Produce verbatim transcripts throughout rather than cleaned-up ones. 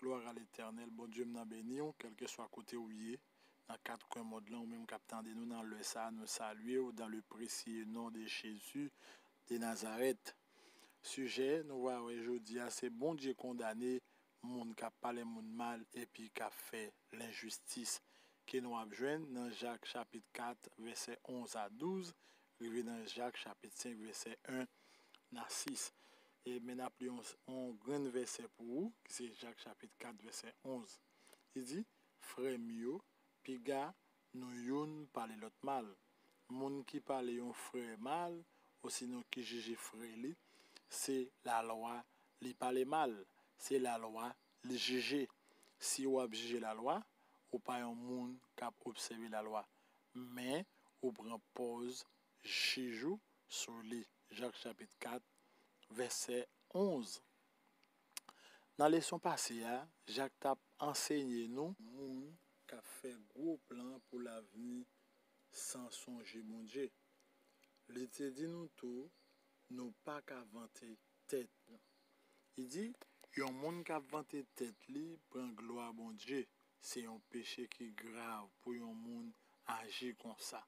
Glwa a Letènèl, Bondye m nan beni w, kèlkeswa kote w ye, nan kat kwen mond lan, ou menm k ap tande nou nan lè sa a, nou salye w dans le précieux nom de Jésus de Nazareth. Sijè nou va wè jodi a, se Bondye kondane moun k ap pale moun mal epi k ap fè lenjistis, ke nou ap jwenn nan Jak chapit kat, vèsè onz a douz, rive nan Jak chapit senk, vèsè en a sis. E men n ap li yon, yon grenn vèsè pou ou, ki se Jak chapit kat, vèsè onz. Li di, frè m yo, piga nou youn pale lòt mal. Moun ki pale yon frè mal, osinon ki jije frè li, se lalwa li pale mal. Se lalwa li jije. Si w ap jije lalwa, ou pa yon moun k ap obsève lalwa, men ou pran pòz jij ou sou li. Jak chapit kat, vèsè onz. Nan leson pase a, Jak t ap ansenye nou moun k ap fè gwo plan pou lavni san sonje Bondye. Li te di nou tou, nou pa ka vante tèt nou. Li di, yon moun k ap vante tèt li pran glwa Bondye. Se yon peche ki grav pou yon moun aji konsa.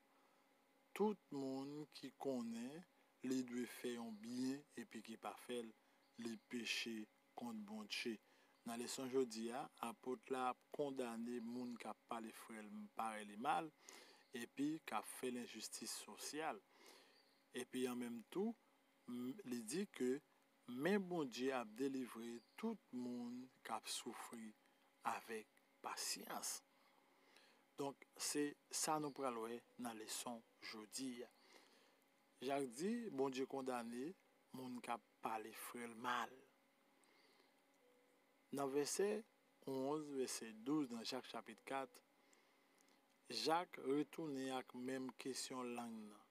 Tout moun ki konnen li dwe fè yon byen epi ki pa fè l, li peche kont Bondye. Nan leson jodi a, apot la ap kondane moun k ap pale frè l parèy li mal epi k ap fè lenjistis sosyal. Epi an menm tou, m- li di ke men Bondye ap delivre tout moun k ap soufri avèk pasyans. Donk, se sa nou pral wè nan leson jodi a. Jak di, Bondye kondane moun k ap pale frè l mal. Nan vèsè onz, vèsè douz nan Jak chapit kat, Jak retounen ak menm kesyon lang nan.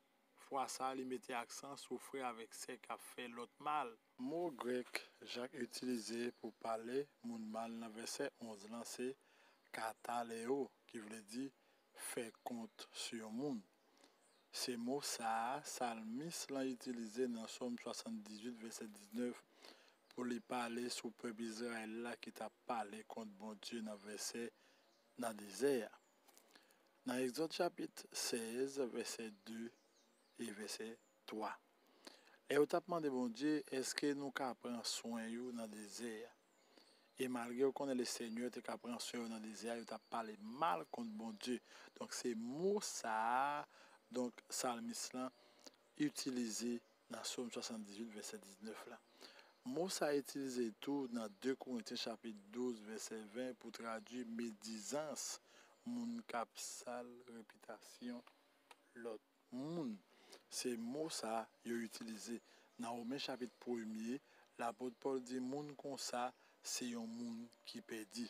Fwa sa a, li mete aksan sou frè avèk sè k ap fè lòt mal. Mo grèk Jak itilize pou pale moun mal nan vèsè onz lan se kataleo, ki vle di fè kont sou yon moun. Se mo sa a, salmis lan itilize nan Sòm swasanndizuit, vèsè diznèf, pou li pale sou pèp Izrayèl la ki t ap pale kont Bondye nan vèsè nan dezè a. Nan Egzòd chapit sèz, vèsè de e vèsè twa. Lè yo t ap mande Bondye, èske nou ka pran swen yo nan dezè a? E malgre yo konnen Lesenyè te ka pran swen yo nan dezè a, yo t ap pale mal kont Bondye. Donk, se mo sa a, donk, salmis lan itilize nan Sòm swasanndizuit, vèsè diznèf la. Mo sa a itilize tou nan de Korentyen chapit douz, vèsè ven, pou tradui medizans, moun k ap sal repitasyon lòt moun. Se mo sa a yo itilize. Nan Women chapit premye, lapot Pòl di moun konsa se yon moun ki pèdi.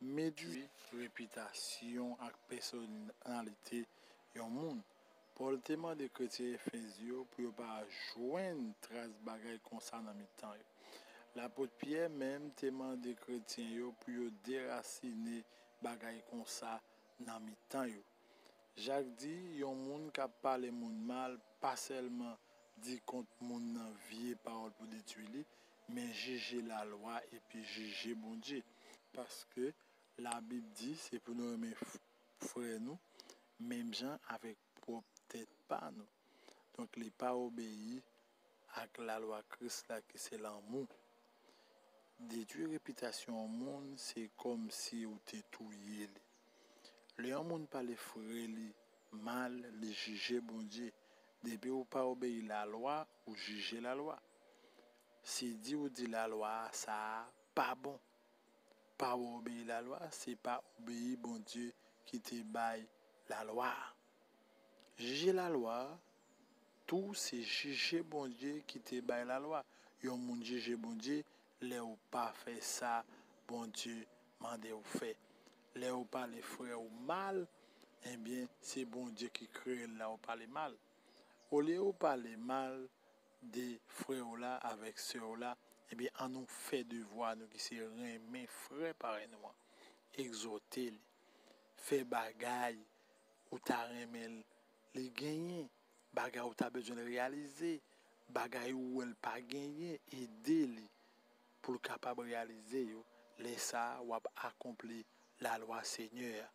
Medizans, repitasyon ak pèsonalite yon moun. Pòl te mande kretyen Efez yo pou yo pa jwenn tras bagay konsa nan mitan yo. Lapot Pyè menm te mande kretyen yo pou yo derasine bagay konsa nan mitan yo. Jak di, yon moun k ap pale moun mal pa sèlman di kont moun nan vye pawòl pou detwi li, men jije lalwa epi jije Bondye. Paske Labib di se pou nou renmen f- frè nou, menm jan avèk pwòp tèt pa nou. Donk, li pa obeyi ak lalwa Kris la ki se lanmou. Detwi repitasyon yon moun, se kòmsi ou te touye li. Lè yon moun pale frè li mal, li jije Bondye. Depi ou pa obeyi lalwa, ou jije lalwa. Si di ou di lalwa a, sa a pa bon. Pa obeyi lalwa, se pa obeyi Bondye ki te bay lalwa a. Jije lalwa a, tou se jije Bondye ki te bay lalwa. Yon moun jije Bondye lè ou pa fè sa Bondye mande ou fè. Lè ou pale frè ou mal, ebyen, se Bondye ki kreye l la ou pale mal. Olye ou pale mal de frè w la avèk sè w la, ebyen, annou fè devwa nou ki se renmen frè parèy nou an, egzòte li, fè bagay ou ta renmen li genyen, bagay ou ta bezwen l reyalize, bagay ou wè l pa genyen, ede li pou l kapab reyalize yo. Lè sa a, w ap akonpli lalwa Senyè a.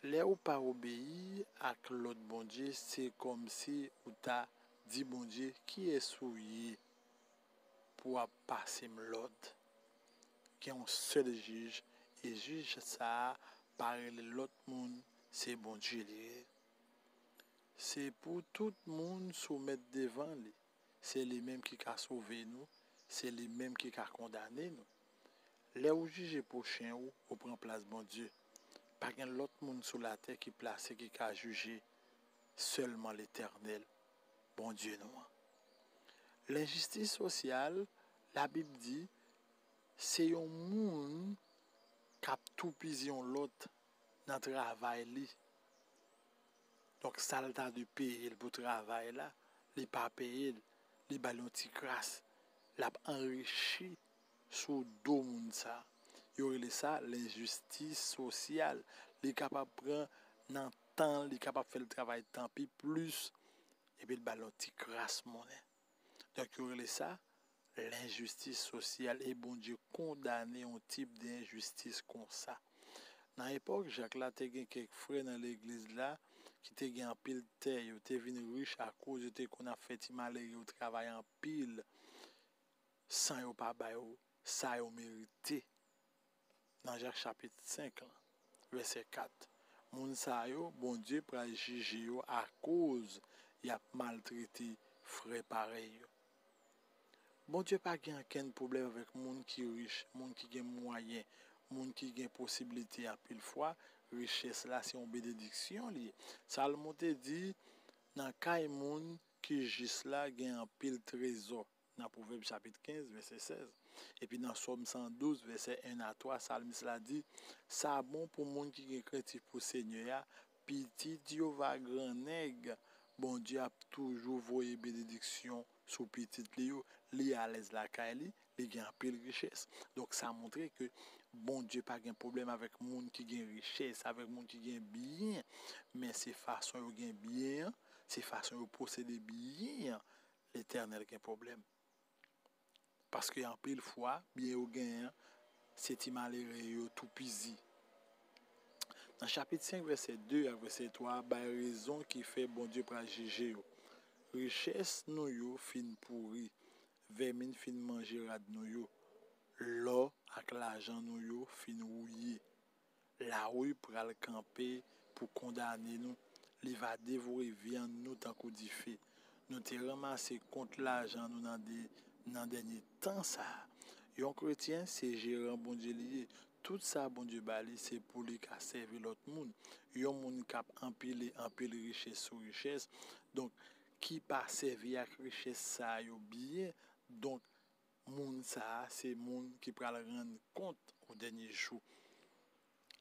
Lè ou pa obeyi ak lòd Bondye, se kòmsi ou ta di Bondye, "Kiyès ou ye pou w ap pase m lòd?" Gen yon sèl jij, e jij sa a pa rele lòt moun, se Bondye li ye. Se pou tout moun soumèt devan li. Se li menm ki ka sove nou, se li menm ki ka kondane nou. Lè ou jije pwochen ou, ou pran plas Bondye. Pa gen lòt moun sou latè ki plase ki ka jije, sèlman Letènèl, Bondye nou an. Lenjistis sosyal, Labib di, se yon moun k ap toupizi yon lòt nan travay li. Donk, sa l ta dwe peye l pou travay la, li pa peye l, li ba l yon ti kras, l ap anrichi sou do moun sa. Yo rele sa lenjistis sosyal. Li kapab pran nan tan l, li kapab fè l travay tan pi plis, epi l ba l yon ti kras monnen. Donk, yo rele sa lenjistis sosyal, e Bondye kondane yon tip de enjistis konsa. Nan epòk Jak la, te gen kèk frè nan legliz la ki te gen anpil tè, yo te vin rich akoz yo te konn ap fè ti malere yo travay anpil san yo pa ba yo sa yo merite. Nan Jak chapit senk lan, vèsè kat, moun sa yo, Bondye pral jije yo akoz y ap maltrete frè parèy yo. Bondye pa gen okenn pwoblèm avèk moun ki rich, moun ki gen mwayen, moun ki gen posiblite. Anpil fwa, richès la se yon benediksyon li ye. Salmon te di, nan kay moun ki jis la gen anpil trezò. Nan Pwovèb chapit kenz, vèsè sèz. Epi nan Sòm san douz, vèsè en a twa, salmis la di, "Sa bon pou moun ki gen krentif pou Senyè a, pitit yo va grannèg, Bondye ap toujou voye benediksyon sou pitit li yo, li alèz lakay li, li gen anpil richès." Donk, sa montre ke Bondye pa gen pwoblèm avèk moun ki gen richès, avèk moun ki gen byen, men se fason yo gen byen an, se fason yo posede byen an, Letènèl gen pwoblèm. Paske anpil fwa, byen yo genyen an, se ti malere yo toupizi. Nan chapit senk, vèsè de ak vèsè twa, bay rezon ki fè Bondye pral jije yo. Richès nou yo fin pouri, vèmin fin manje rad nou yo, lò ak lajan nou yo fin wouye. Lari pral kanpe pou kondane nou, li va devore vyann nou tankou dife. Nou te ranmase kont lajan nou nan de, nan dènye tan sa a. Yon kretyen se jeran Bondye li ye. Tout sa Bondye ba li, se pou li ka sèvi lòt moun. Yon moun k ap anpile anpil richès sou richès, donk, ki pa sèvi ak richès sa yo byen, donk, moun sa a, se moun ki pral rann kont o dènye jou.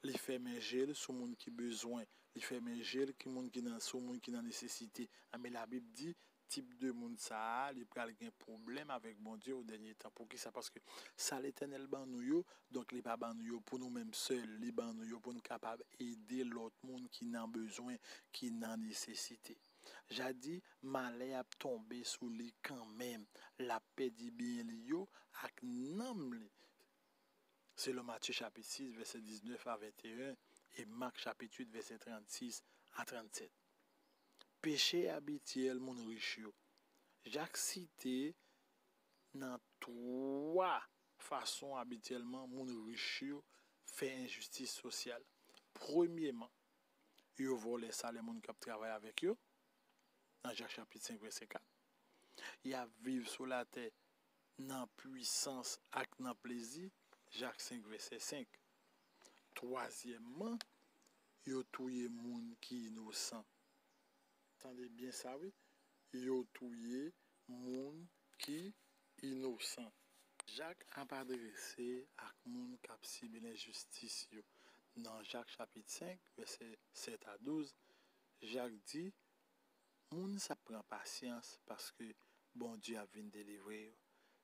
Li fèmen je l sou moun ki bezwen. Li fèmen je l ki moun ki nan, sou moun ki nan nesesite. Anben, Labib di, tip de moun sa a, li pral gen pwoblèm avèk Bondye o dènye tan. Poukisa? Paske sa Letènèl ban nou yo, donk, li pa ban nou yo pou nou menm sèl. Li ban nou yo pou n kapab ede lòt moun ki nan bezwen, ki nan nesesite. Jak di, malè ap tonbe sou li kanmenm. L ap pèdi byen li yo ak nanm li. Selon Matye chapit sis, vèsè diznèf a venteyen, e Mak chapit uit, vèsè trannsis a trannsèt. Peche abityèl moun rich yo. Jak site nan twa fason abityèlman moun rich yo fè enjistis sosyal. Premyeman, yo vòlè salè moun k ap travay avèk yo, nan Jak chapit senk, vèsè kat. Y ap viv sou latè nan pwisans ak nan plezi, Jak senk, vèsè senk. Twazyèmman, yo touye moun ki inosan. Tande byen sa, wi. Yo touye moun ki inosan. Jak ap adrese ak moun k ap sibi lenjistis yo. Nan Jak chapit senk, vèsè sèt a douz, Jak di, moun sa pran pasyans paske Bondye ap vin delivre yo.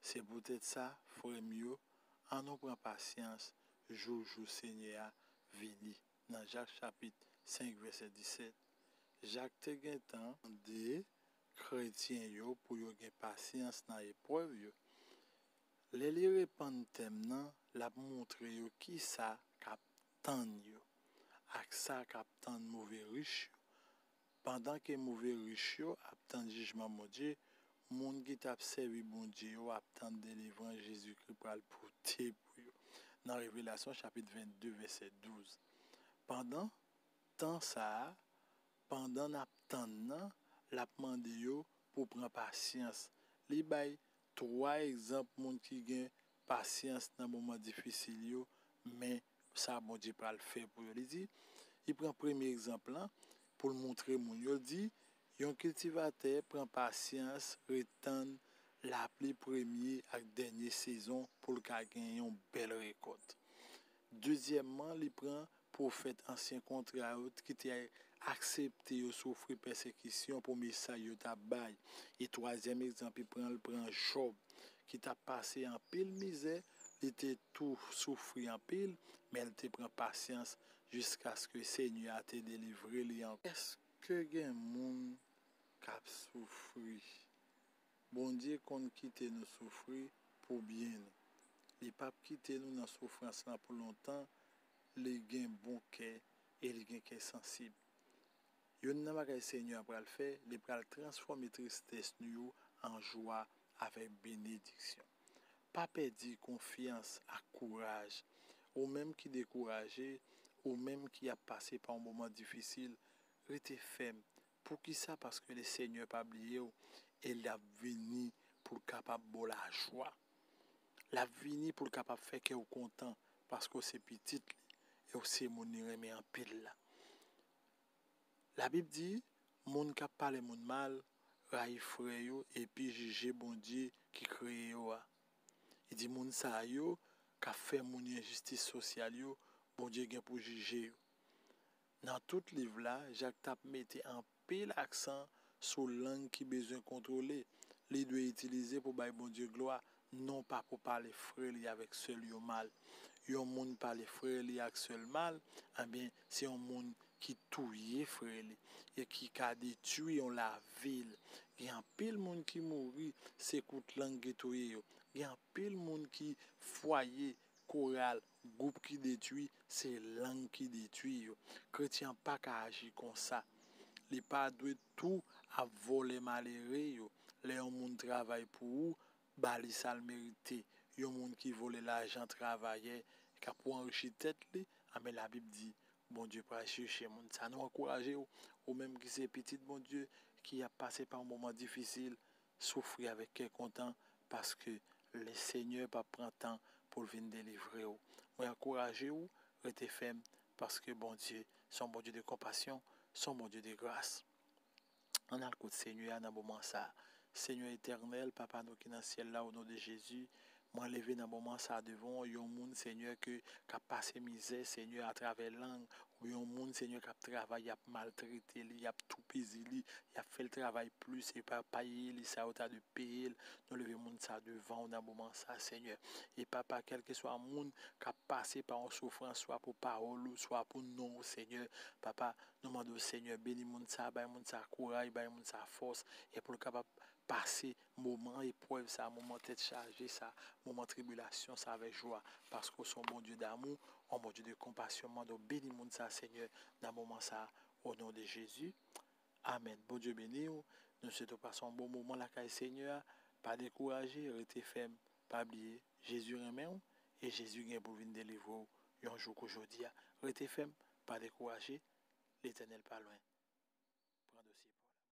Se poutèt sa, frè m yo, ann nou pran pasyans jou jou Senyè a vini. Nan Jak chapit senk, vèsè disèt, Jak te gentan mande kretyen yo pou yo gen pasyans nan eprèv yo. Lè li repann tèm nan, L ap montre yo kisa k ap tann yo ak sa k ap tann move rich yo. Pandan ke move rich yo ap tann jijman Bondye, moun ki t ap sèvi Bondye yo ap tann delivrans Jezikri pral pote pou yo. Nan Revelasyon chapit vennde, vèsè douz. Pandan tan sa a, pandan n ap tann nan, l ap mande yo pou pran pasyans. Li bay twa egzanp moun ki gen pasyans nan moman difisil yo, men sa Bondye pral fè pou yo. Li di, li pran premye egzanp lan pou l montre moun yo. Li di, yon kiltivatè pran pasyans, ret tann lapli premye ak dènye sezon pou l ka gen yon bèl rekòt. Dezyèmman, li pran pwofèt ansyen kontra yo ki te aksepte yo soufri pèsekisyon pou mesaj yo t ap bay. E twazyèm egzanp, li pran, li pran Jòb, ki t ap pase anpil mizè, li te tou soufri anpil, men li te pran pasyans jiskaske Senyè a te delivre li ankò. Èske gen moun k ap soufri? Bondye konn kite nou soufri pou byen nou. Li p ap kite nou nan soufrans lan pou lontan. Li gen bon kè e li gen kè sansib. Youn nan bagay Senyè a pral fè, li pral transfòme tristès nou yo an jwa avèk benediksyon. Pa pèdi konfyans ak kouraj. Ou menm ki dekouraje, ou menm ki ap pase pa yon moman difisil, rete fèm. Poukisa? Paske le Senyè pa bliye w e l ap vini pou l kapab ba w lajwa. L ap vini pou l kapab fè kè w kontan paske w se pitit li e w se moun li renmen anpil la. Labib di, moun k ap pale moun mal rayi frè yo epi jije Bondye ki kreye yo a. Li di, moun sa yo k ap fè moun yo enjistis sosyal yo, Bondye gen pou jije yo. Nan tout liv la, Jak t ap mete anpil aksan sou lang ki bezwen kontwole. Li dwe itilize pou bay Bondye glwa, non pa pou pale frè li avèk sè l yo mal. Yon moun pale frè li ak sè l mal, ebyen, se yon moun ki touye frè li e ki ka detwi yon lavi l. Gen anpil moun ki mouri, se kout lang ki touye yo. Gen anpil moun ki fwaye, koral, gwoup ki detwi, se lang ki detwi yo. Kretyen an pa ka aji konsa. Li pa dwe tou ap vòlè malere yo. Lè yon moun travay pou ou, ba li sa l merite. Yon moun ki vòlè lajan travayè, k ap pou anrichi tèt li, anben Labib di, Bondye pral jije moun sa. Nou ankouraje w, ou menm ki se pitit Bondye, ki ap pase pa yon moman difisil, soufri avèk kè kontan, paske le Senyè p ap pran tan pou l vin delivre w. Mwen ankouraje w, rete fèm, paske Bondye se yon Bondye de konpasyon, se yon Bondye de gras. Ann al kot Senyè a nan moman sa a. Senyè etènèl, Papa nou ki nan syèl la, o non de Jezi, mwen leve nan moman sa a devan w, yon moun, Senyè, ke, k ap pase mizè, Senyè, atravè lang, ou yon moun, Senyè, k ap travay, y ap maltrete li, y ap toupizi li, y ap fè l travay plis, e pa peye li sa yo ta dwe peye l. Nou leve moun sa a devan w nan moman sa a, Senyè. E Papa, kèlkeswa moun k ap pase pa yon soufrans, swa pou pawòl ou, swa pou non w, Senyè, Papa, nou mande w, Senyè, beni moun sa a, bay moun sa a kouraj, bay moun sa a fòs, e pou l kapab pase moman eprèv sa a, moman tèt chaje sa a, moman tribilasyon sa a avèk jwa, paske w se yon Bondye damou, yon Bondye de konpasyon. Mande w beni moun sa a, Senyè, nan moman sa a, o non de Jezi. Amèn. Bondye beni w. Nou swete w pase yon bon moman lakay Senyè a. Pa dekouraje, rete fèm. Pa bliye, Jezi renmen w e Jezi gen pou vin delivre w yon jou kou jodi a. Rete fèm, pa dekouraje. Letènèl pa lwen. Pran dosye pa w.